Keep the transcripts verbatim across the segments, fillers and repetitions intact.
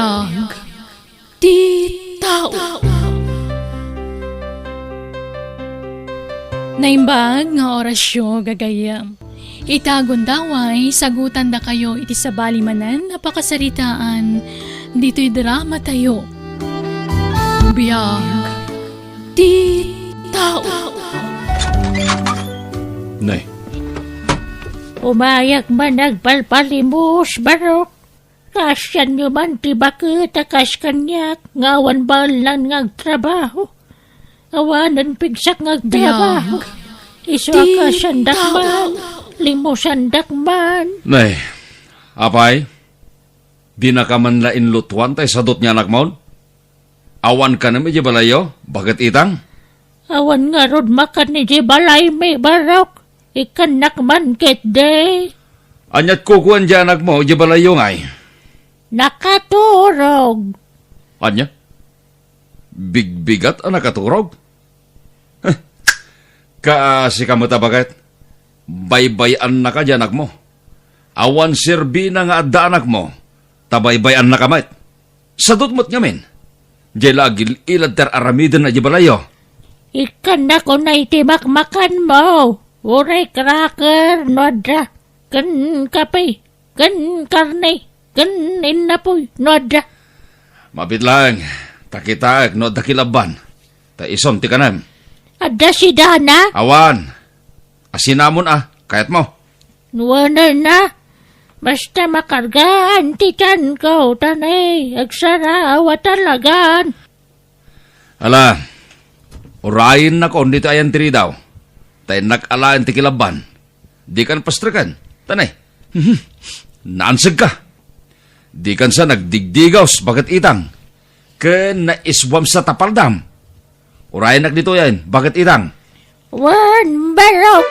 Biag ti tao. Naimbag nga orasyo, gagayyem. Ita gundaway, sagutandakayo iti sabali manen a pakasaritaan ditoy dramatayo. Biag ti tao. Nay. Umayak man agpalpalimos, Barok. Kaasianyo man ti baket a kas kaniak nga awan baelnan nga agtrabaho. Awanen pigsak nga agtrabaho. Biag. Isu a ti kaasiandak tao. Man, limusandak man. Nay, apay, dinaka man la inlutuan tay sadut nga anakmon? Awan kanem idiay balayyo, baket itang? Awan ngarud makan idiay balaymi, Barok. Ikkannak man ketdi. Aniat kukuan diay anakmo idiay balayyo ngay? Nakaturog. Ania? Bigbigat a nakaturog? Heh, kaasi ka met a baket. Baybay-annaka diay anakmo. Awan serbina nga adda anakmo, ta baybay-annaka met. Sadut met ngamin. Diay la agil-ilad ti ar-aramidenna idiay balayyo. Ikkannak unay ti makmakanmo. Uray cracker no adda. Ken kape. Ken karne. Ken innapoy no adda. Mabit laeng, ta kitaek no adda kilabban. Ta isun ti kanem. Adda sidana? Awan. Asinamon a, kayatmo? Nuanan na. Basta makargaan ti tianko, ta nay, agsaraw a talagan. Ala, urayennakon ditoy ayan ti ridaw. Ta innak alaen ti kilabban. Dikan pastreken. Ta nay, mhm, naansegka. Dikan sa nagdigdigaw, baket itang. Ken naiswam sa tapaldam. Urayennak ditoyen, baket itang. Wen, Barok.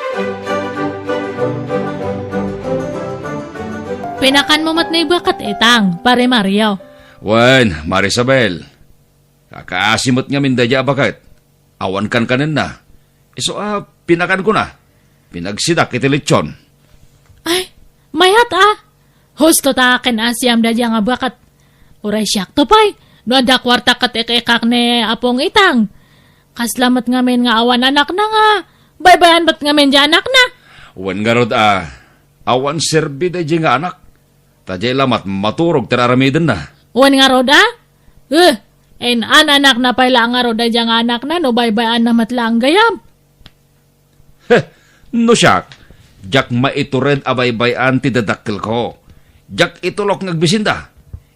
Pinakanmo met ni baket itang, Pare Mario. Wen, Mare Isabel. Kakaasi met ngamin daydiay a baket. Awan kankanenna. Isu a, pinakankona. Pinagsidak iti lechon. Ay, mayat a. Husto ta ken-asiam daydiay nga baket. Uray siakto pay, no adda kuarta ket ik-ikak ni Apong Itang. Kasla met ngamin nga awan anakna nga, baybay-an met ngamin diay anakna. Wen ngarud a, awan serbi daydiay nga anak. Ta diay la met maturog ti ar-aramidenna. Wen ngarud a? Eh, in-anakna pay la ngarud daydiay nga anakna no baybay-anna met laeng gayam. Heh, no siak, diak maitured a baybay-an ti dadakkelko. Diak itulok nga agbisinda.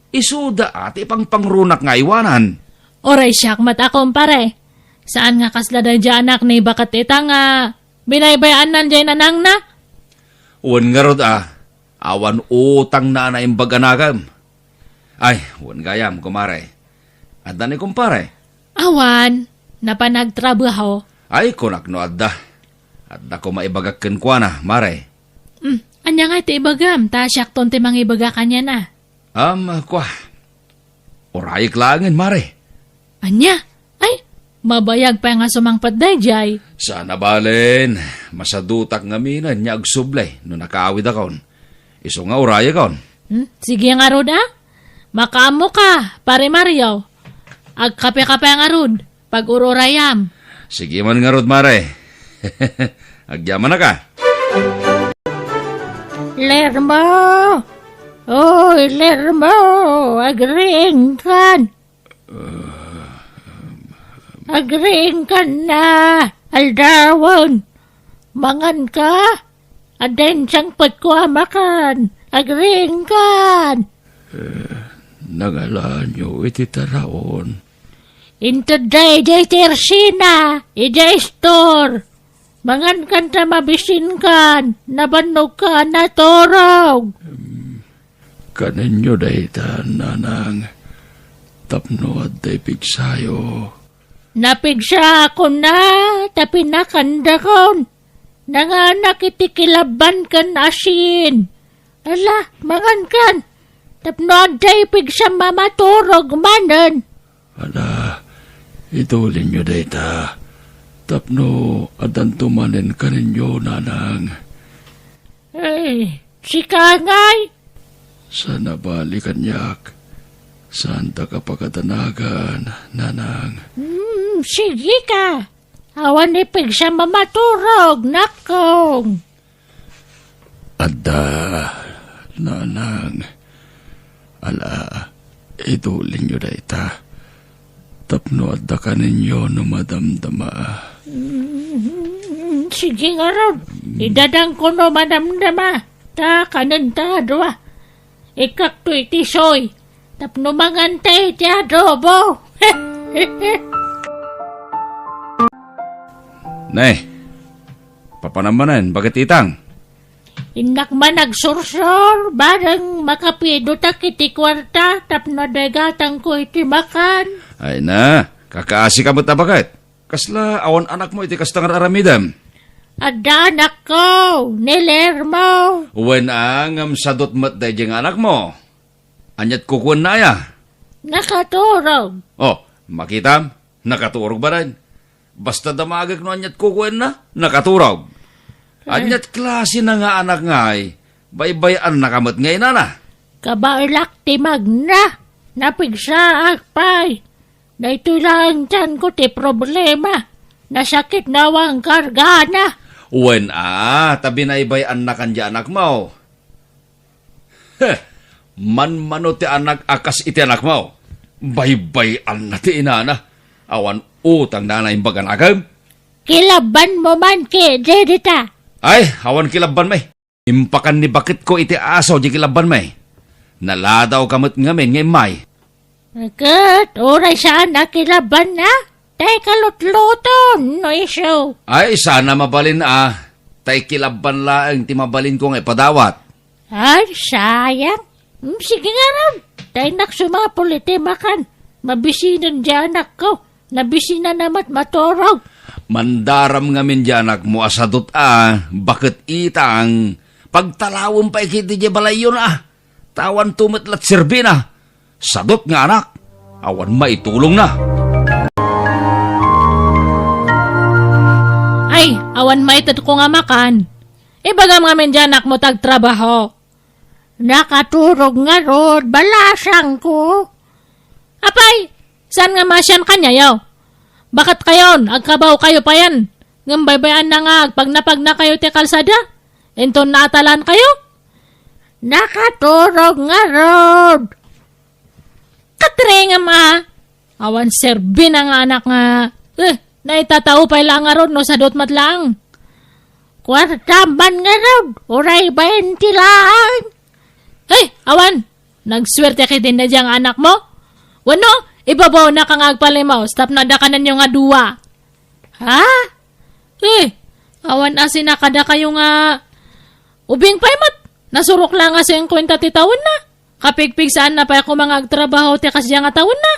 Isuda a ti pangpangrunak nga aywanan. Uray siak met a, kumpare. Saan nga kasla daydiay anak ni baket ita nga binaybay-annan diay nanangna? Wen ngarud a, awan utangna a naimbag a nakem. Ay, wen gayam, kumare. Adda ni kumpare? Awan, napan agtrabaho. Ay, kunak no adda. Adda koma ibagak kenkuana, mare. Hmm, ania ngay ti ibagam, ta siakton ti mangibaga kaniana. Am, kua. Urayek laengen, mare. Ania? Ay, mabayag pay nga sumangpet daydiay. Saan a balen, masadutak ngaminen nga agsubli no nakaawidakon. Isu nga urayekon. Hmm? Sige ngarud a. Makaammoka, Pare Mario. Agkape-kape ngarud. Pag-ururayam. Sige man ngarud, mare. Agyamanak a. Lermo! Oy, Lermo! Agriingkan! Agriingkan na! Aldawen! Manganka! Adda insangpetko a makan. Agriingkan! Eh, nangalaanyo iti taraon? Intedda idiay tersina, idiay store. Mangankan ta mabisinkan, nabannogka a naturog. Kanenyo dayta, nanang, tapno adda ipigsayo. Napigsaakon na, ta pinakandakon. Nanganak iti kilabban ken asin. Ala, mangankan, tapno adda ipigsam a maturog manen. Ala, itulinyo dayta, tapno addanto manen kanenyo, nanang. Ay, sika ngay? Saan a bale kaniak. Saantak a pakadanagan, nanang. Hmm, sige ka. Awan ipigsa mamaturog, nakong. Adda, nanang. Ala, idulinyo dayta. Tapno adda kaninyo no madamdama. Hmm, sige ngarud. Idadangko no madamdama. Ta kanen ta dua. Ikkakto iti soy, tapno manganta iti adobo. Ne, papanam manen, baket itang? Innak man agsursor, bareng makapidotak iti kuarta, tapno degatangko iti makan. Ay na, kakaasi ka met a baket. Kasla awan anakmo iti kasta nga ar-aramidem? Adda anakko, ni Lermo. Wen a, ngem sadot met daydi nga anakmo. Aniat kukuenna aya? Nakaturog. Oh, makitam? Nakaturog manen. Basta damagek no aniat kukuenna, nakaturog. Eh. Aniat klasina nga anak ngay, baybay-annaka met nga inana? Kabaelak ti magna, napigsaak pay. Daytoy laeng tianko ti problema. Nasakit na awan kargana. Wen a, ta binaybay-annakan di anakmo. Heh, manmano ti anak a kas iti anakmo. Baybay-anna ti inana. Awan utang na naimbag a nakem. Kilabbanmo man ketdi dita. Ay, awan kilabbanmi. Impakan ni baketko iti aso di kilabbanmi. Naladawka met ngamin nga immay. Ket uray saan a kilabbanna, tay kalutluton no isu. Ay, saan a mabalin a, tay kilabban laeng ti mabalinko nga ipadawat. Ay, sayang. Mm, sige ngarud, tay innak sumapul iti makan. Mabisinen di anakko. Nabisinana met maturog. Mandaram ngamin di anakmo a sadot a, baket itang, pagtalawem pay ketdi di balayyon a. Ta awanto met la ti serbina. Sadot nga anak, awan maitulongna. Ay, awan maitedko nga makan. Ibagam ngamin di anakmo ta agtrabaho. Nakaturog ngarud, balasangko. Apay, saan nga maasian kaniayo? Baket kayon, agkabaw kayo payen. Ngem baybay-anna nga agpagnapagna kayo ti kalsada. Inton naatalan kayo? Nakaturog ngarud. Katrengam a. Awan serbina nga anak nga, eh, naitatao pay la ngarud no sadot met laeng. Kuarta man ngarud, uray baynte laeng. Hey, awan! Nagsuerte ketdi daydiay nga anakmo? Wenno, ibabawnaka nga agpalimos tapno adda kanenyo nga dua. Ha? Eh, awan a sinakada kayo nga ubing pay met. Nasurok la nga singkuenta ti tawenna. Kapigpigsaanna pay koma nga agtrabaho ti kasdiay nga tawenna.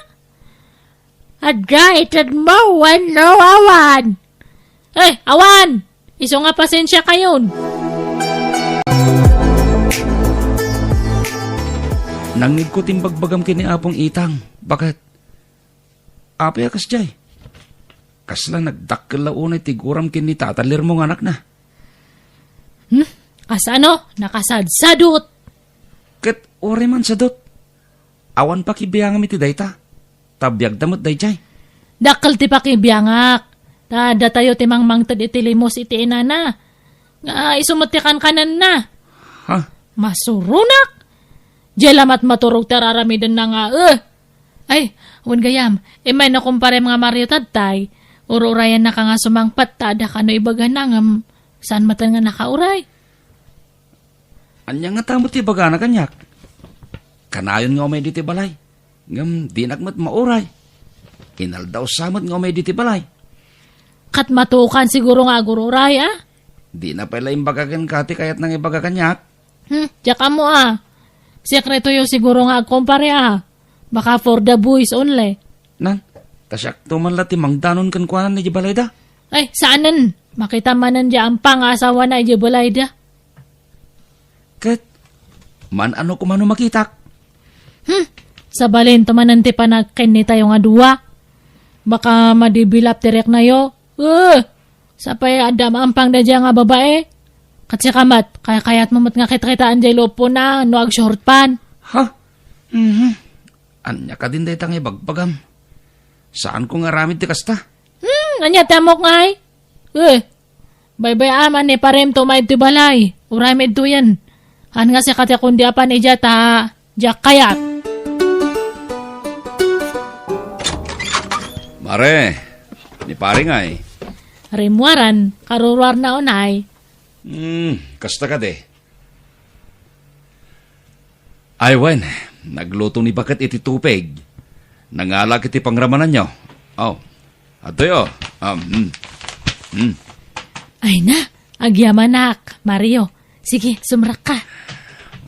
Adda itedmo wenno awan? Eh, awan! Isu nga pasensia kayon. Nangngegko ti imbagbagam ken ni Apong Itang. Baket? Apay a kasdiay? Kasla nagdakkel la unay ti guram ken ni Tata Lermo nga anakna. Hmm? Kasano? Nakasadsadot. Ket uray man sadot. Awan pakibiangam iti dayta. Ta biagda met daydiay. Dakkel ti pakibiangak. Ta datayo ti mangmangted iti limos iti inana. Nga isu met ti kankanenna. Ha? Masuronak. Diay la met maturog ti ar-aramidenna nga, eh. Ay, wen gayam, immay no kumparem nga Mario tattay, ur-urayannaka nga sumangpet ta adda kano ibagana ngem saan met nga nakauray. Ania ngata met ti ibagana kaniak? Kanayon nga umay ditoy balay, ngem dinak met mauray. Inaldaw sa met nga umay ditoy balay. Ket matukan siguro nga agur-uray, a? Dina pay la imbaga kenka ti kayatna nga ibaga kaniak. Hmm, diak ammo, a. Sekretoyo siguro nga agkumpare, a. Baka for the boys only. Nan, ta siakto man la ti mangdanon kenkuana idiay balayda. Ay, saanen. Makita manen diay ampa nga asawana idiay balayda. Ket, man-ano koma no makitak? Hmm, sabalinto manen ti panagkennitayo nga dua. Baka madibilap ti reknayo. Eh, sapay adda maampang daydiay nga babae. Ket sika met, kayatmo met nga kitkitaen diay lupona no agshort pan. Ha? Mhm. Ania kadin dayta nga ibagbagam? Saanko nga aramid ti kasta? Hmm, ania ti ammok ngay? Eh, baybay-am a ni parem tumaed ti balay. Uray met duyan. Haan nga sika ti kundi apan idiay ta diak kayat. Mare, ni pare ngay? Rimmuaran, karuruarna unay. Hmm, kasta kadi. Ay, wen, nagluto ni baket iti tupig. Nangalak iti pangramananyo. Oh, adtoy, oh. Um, mm. Mm. Ay na, agyamanak, Mario. Sige, sumrakka.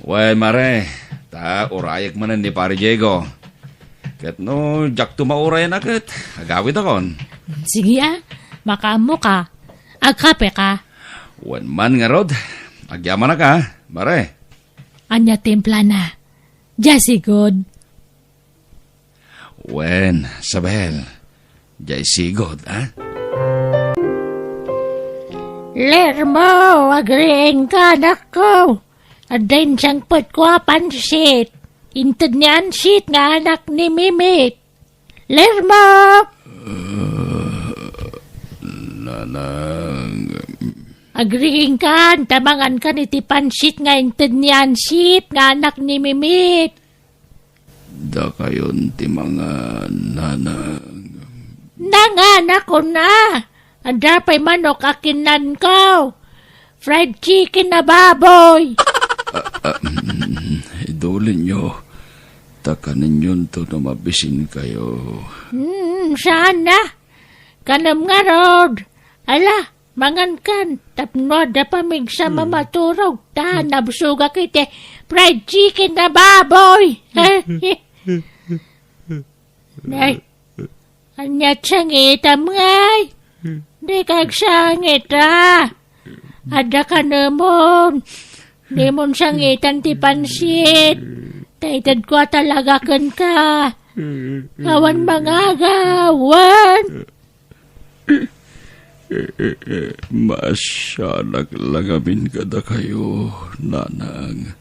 Wen, mare, ta urayek manen ni Pare Diego. Ket no diakto maurayan a ket, agawidakon. Sige, ah, makaammoka. Agkapeka. Wen man ngarud, agyamanak, ah, mare. Ania timplana? Diay sigud. Wen, Sabel. Diay sigud, ah? Lermo, agriingka, anakko. Adda insangpetko a pansit. Inted ni Ansit nga anak ni Mimit. Lermo! Nanang. Agriingkan, ta mangankan iti pansit nga inted ni Ansit nga anak ni Mimit. Dakayon ti mangan, nanang. Nanganakon a. Adda pay manok a kinnanko. Fried chicken a baboy. Ah, ah, mm, idulinyo. Ta kanenyon to no mabisinkayo. Hmm, saan na? Kanem ngarud. Ala, mangankan. Tapno adda pamigsa a maturog. Ta nabsogak iti fried chicken a baboy. Nay, ania ti sangitam ngay? Dika agsangit a. Adda kanemon. Dimon sangitan ti pansit. Ta itedko a talaga kenka. Awan mangagawan. Maasianak la ngamin kadakayo, nanang.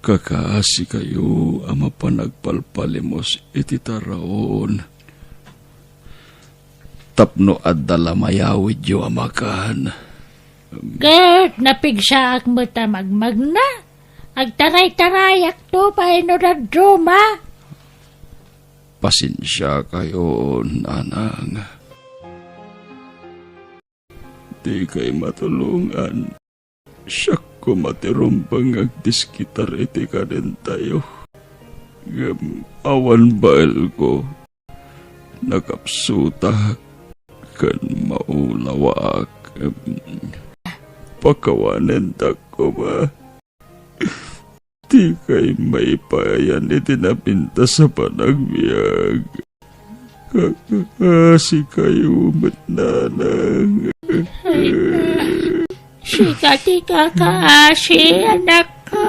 Kakaasikayo a mapan agpalpalimos iti taraon tapno adda la mayawidyo a makan. Ket napigsaak met a magmagna. Agtaraytarayakto pay no dadduma. Pasensiakayo, nanang. Dikay matulongan. Siak koma ti rumbeng nga agdiskitar iti kanentayo. Ngem awan baelko. Nakapsutak ken maulawaak. Pakawanendak koma. Dikay maipayan iti napintas a panagbiag. Kakaasikayo met, nanang. Sika ti kakaasi, anakko.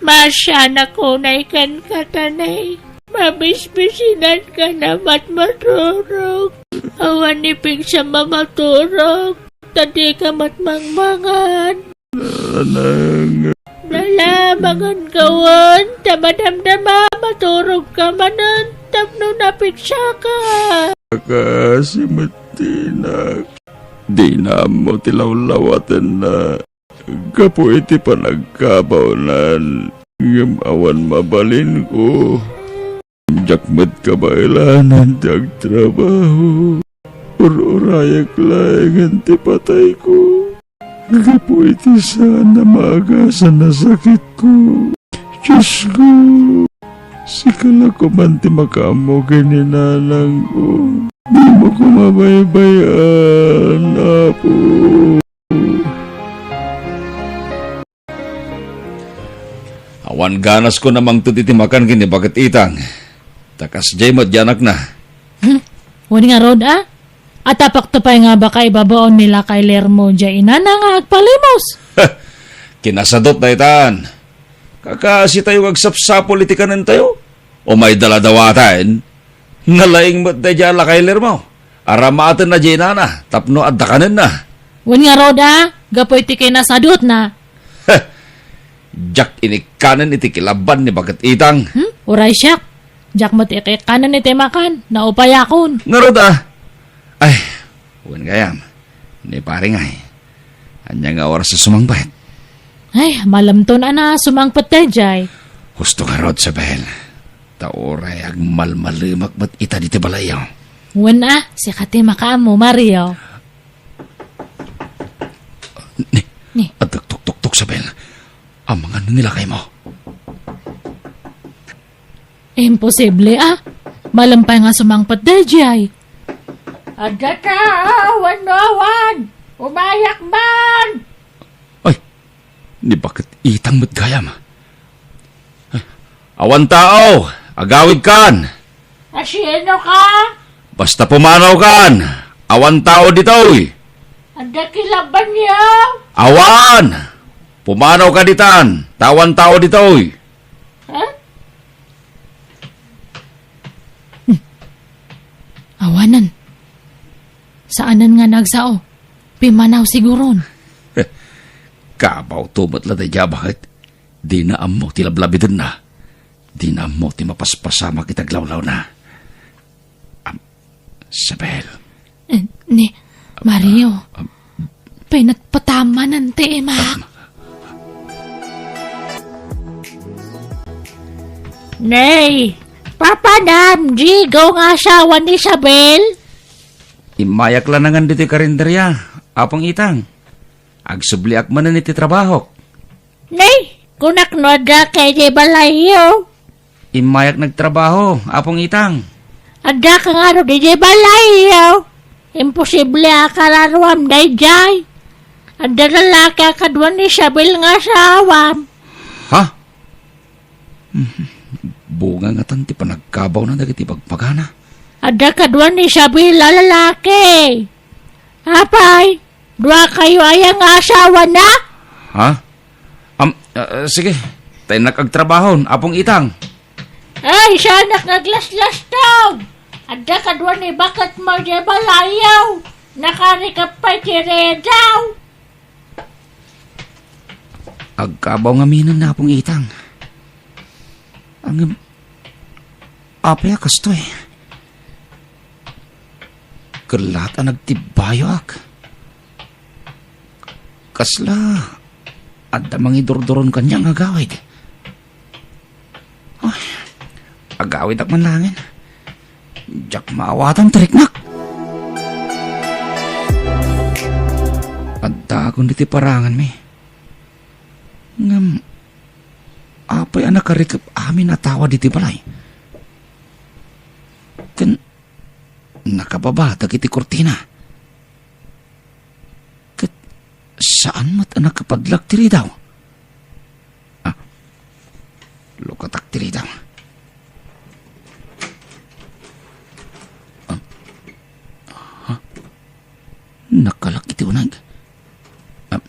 Maasianak unay kenka, tanay. Mabisbisinanka na met maturog. Awan ni pigsam a maturog. Ta dika met mangmangan. Nanang. Nalamangan kawan, ta madamdama, maturog ka manen, tapno napigsaka. Kakaasi met ti inak. Dina ammo ti lawlawatenna gapu iti panagkabawnan, ngem awan mabalinko. Diak met kabaelan ti agtrabaho. Ur-urayek laengen ti patayko. Gapu iti saan a maagasan a sakitko. Diosko, sika la koman ti makaammo ken ni nanangko. Dimo koma baybay-an, Apo. Awan ganasko a mangted iti makan ken ni Baket Itang. Ta kasdiay met diay anakna. Hmm? Wen ngarud, a? Atapakto pay nga baka ibabaon ni Lakay Lermo diay inana nga agpalimos. Kinasadut daytan. Kakaasitayo nga agsapsapul iti kanentayo. Umayda la dawaten. Nalaing met daydiay a Lakay Lermo. Aramaatenna diay inana tapno adda kanenna. Wen ngarud, a? Gapu iti kinasadutna. Heh! Diak inikkanen iti kilaban ni Baket Itang. Hmm? Uray siak, diak met ikikkanen iti makan, naupayakon. Ngarud a? Ay, wen gayam. Ni pare ngay. Ania nga oras a sumangpet? Ay, malemton a na sumangpet daydiay. Husto ngarud, Isabel. Ta uray agmalmalemak met ita ditoy balayyo. Wen a, sika ti makaammo, Mario. Ni, Ni. Adda tuktuktok, Isabel. Amangan no ni lakaymo. Imposible a. Malem pay nga sumangpet daydiay. Adda tao, wenno awan? Umayak man! Ay, ni baket itang met gayam. Awan tao, agawidkan. Asino ka? Basta pumanawkan, awan tao ditoy. Adda kilabbanyo? Awan! Pumanawka ditan, ta awan tao ditoy. Ha? Awanen. Saanen nga nagsao. Pimmanaw siguron. Kabaw to met la daydiay a baket. Dina ammo ti lablabidenna. Dina ammo ti mapaspasamak iti aglawlawna. Am, Isabel. Eh, ni Mario. Am, Pinatpatamanan ti imak. Nay, papanam, Diego nga asawa ni Isabel? Immayak la nangan ditoy karinderia, Apong Itang. Agsubliak manen iti trabahok. Nay, kunak no adda ka idiay balayyo. Immayak nagtrabaho, Apong Itang. Adda ka ngarud idiay balayyo. Imposible a kararuam daydiay. Adda lalaki a kadua ni Isabel nga asawam. Ha? Bunga ngatan ti panagkabawna dagiti bagpagana. Adda kadua ni Isabel a lalaki. Apay, dua kayo aya nga asawana? Ha? Am, ah, sige. Tayo nagagtrabaho, Apong Itang. Ay, saanak nga aglaslastog! Adda kadua ni baketmo idiay balayyo. Nakarikep pay ti ridaw. Agkabaw ngamin ni Apong Itang. Ngem, apay a kastoy? Ket laat a nagtibbayoak. Kasla adda mangidurduron kaniak nga agawid. Ay, agawidak man laengen. Diak maawatan ti riknak. Addaakon ditoy paranganmi. Ngem, apay a nakarikep amin a tao ditoy balay? Ken nakababa dagiti kurtina. Ket saan met a nakapadlak ti ridaw. Ah, lukatak ti ridaw. Ah, ha? Nakalak iti uneg. Ah.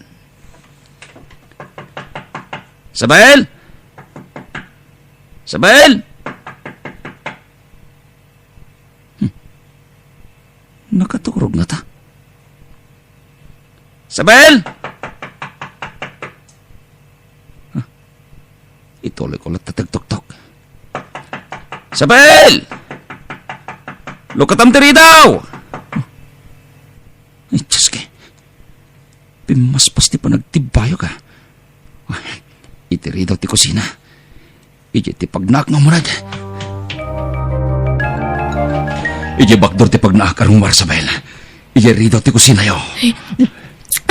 Isabel! Isabel! Hmm. Nakaturog ngata. Isabel! Ah, ituloy ko latta ti agtuktok. Isabel! Lukatam ti ridaw! Ay, Diyos ko. Pimmaspas ti panagtibbayok, ah. Ay, iti ridaw ti kusina. Idiay ti pagnaak nga umuneg. Idiay bakdor ti pagnaak a rummuar, Isabel. Idiay ridaw ti kusinayo. Eh,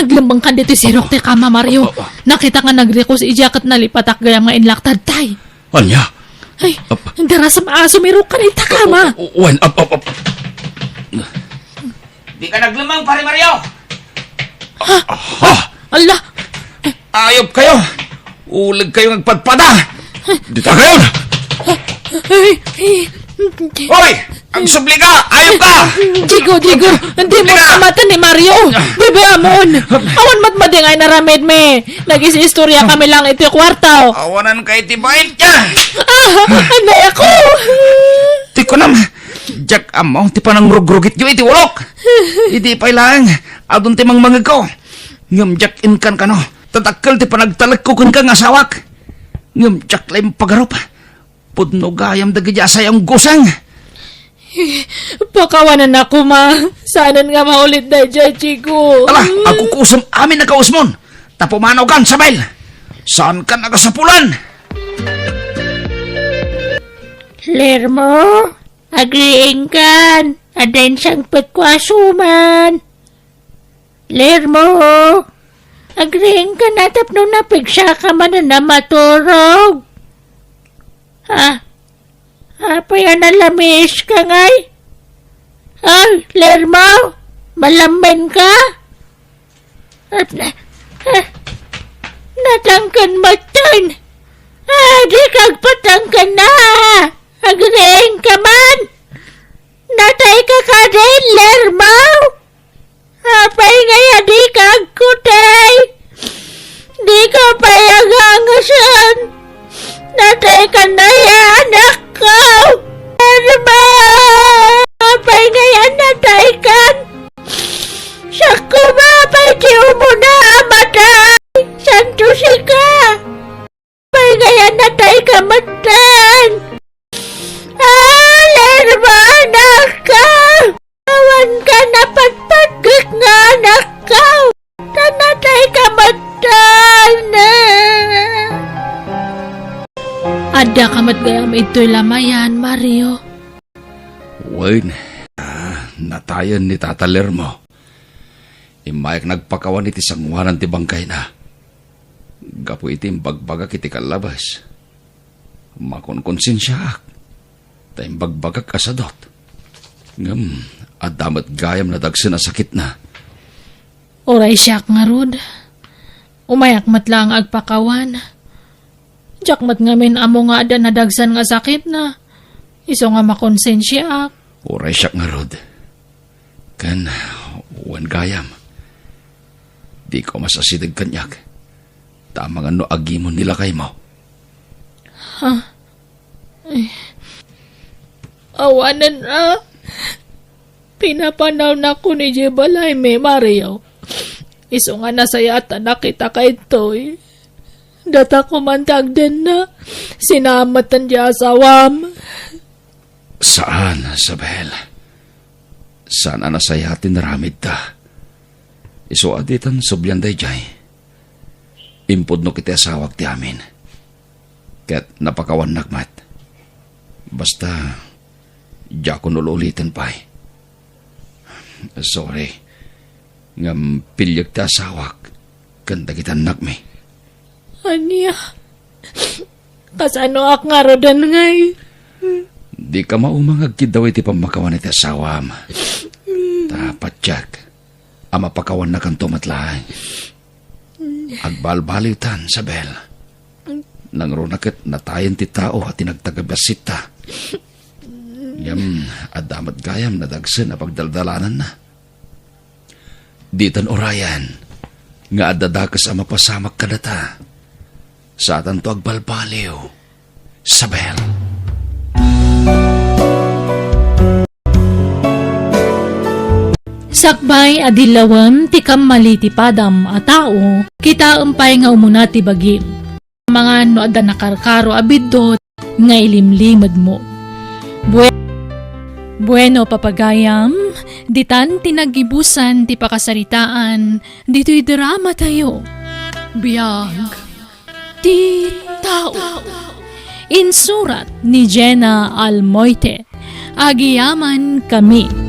aglemmengkan ditoy sirok ti kama, Mario. Apo, apo. Nakitak nga nagrikus idiay ket nalipatak gayam nga inlaktadtay. Ania? Ay, ap- dara sum-, ah, sumirok ka rin ta kama. O, o, wen, ap, ap, ap. Di ka naglemmeng, Pare Mario? Ha? Ha? Ala! Ayop kayo! Uleg kayo agpadpada! Dita kayo! Ay, ay. Hoy! Agsubli ka! Ayop ka! Diego, Diego, hindi mo Diego! Kamatan ni Mario. Bebe Amon, awan matmadi nga inaramid mi. Nag-istorya kami lang iti kwarto. Awanan kayo ti bait niya! Ah, anay ako! Ti kunam, diak ammo ti panangrugrugityo iti ulok. Idi pay laeng, adun ti mangmangegko. Ngem diak inkan kano, ta dakkel ti panagtalekko kenka nga asawak. Ngem diak la impagarup. Pudno gayam dagiti asayang guseng. Pakawanan a koma. Saanen nga maulit daydiay, Chico. Ala, agkukusem amin a kausmon. Ta pumanaw kan, Sabel. Saan kan agasapulan? Lermo, agriingkan. Adda insangpetko a suman. Lermo, agriingkan a tapno napigsaka manen a maturog. Ah, apay a nalamiis ka ngay? Ay, Lermo, malammen ka? Ah, ah, natangken metten. Ah, di ka agpatangken na. Agriingka man. Natay ka kadi, Lermo? Apay ngay a di ka agkutay? Di ka pay agangasen? Natay ka na ya, anakko! Ano ba? Apay ngay a natay kan? Sakko ba pay ti umuna a matay? Santo sika! Apay ngay a natay ka metten? Ah, Lermo, anakko! Awan ka napatpatgek nga anakko! Ta natay ka metten! Adda ka met gayam idtoy lamayan, Mario? Wen, ah, natayen ni Tata Lermo. Immayak nagpakawan iti sangoanan ti bangkayna. Gapu iti imbagbagak iti kallabas, makonkonsensiaak ta imbagbagak a sadut. Ngem adda met gayam nadagsen a sakitna. Uray siak ngarud, umayak met laeng agpakawan. Diak met ngamin ammo nga adda nadagsen nga sakitna, isu nga makonsensiaak. Uray siak ngarud. Ken, wen gayam, dika umas asideg kaniak, ta amangan no agimon ni lakaymo. Ha? Eh, awanen a. Pinapanawnakon idiay balaymi, Mario. Isu nga nasayaatanak ita kaytoy. Datako man ti agdenna. Sinaam metten ti asawam. Saan, Isabel. Saan a nasayaat ti naramidta. Isu a ditan sublian daydiay. Impudnok iti asawak ti amin. Ket napakawannak met. Basta, diakon ul-uliten pay. Sorry. Ngem piliek ti asawak ken dagiti annakmi. Ania? Kasanoak ngaruden ngay? Dika mauma nga agkiddaw iti pammakawan iti asawam. Ta patiek a mapakawannakanto met laeng. Agbalbaliwtan, Isabel. Nangruna ket natayen ti tao a ti nagtagabiassitta. Ngem adda met gayam nadagsen a pagdaldalananna. Ditan urayen nga adda dakes a mapasamak kadata. Saatanto agbalbaliw, Isabel. Sakbay a dillawem ti kammali ti padam a tao, kitaem pay nga umuna ti bagim. Amangan no adda nakarkaro a biddut nga ilimlimedmo. Bue-, bueno, papagayam, ditan ti naggibusan ti pakasaritaan ditoy drama tayo. Biag ti tao. Insurat ni Jenna Almoite. Agiyaman kami.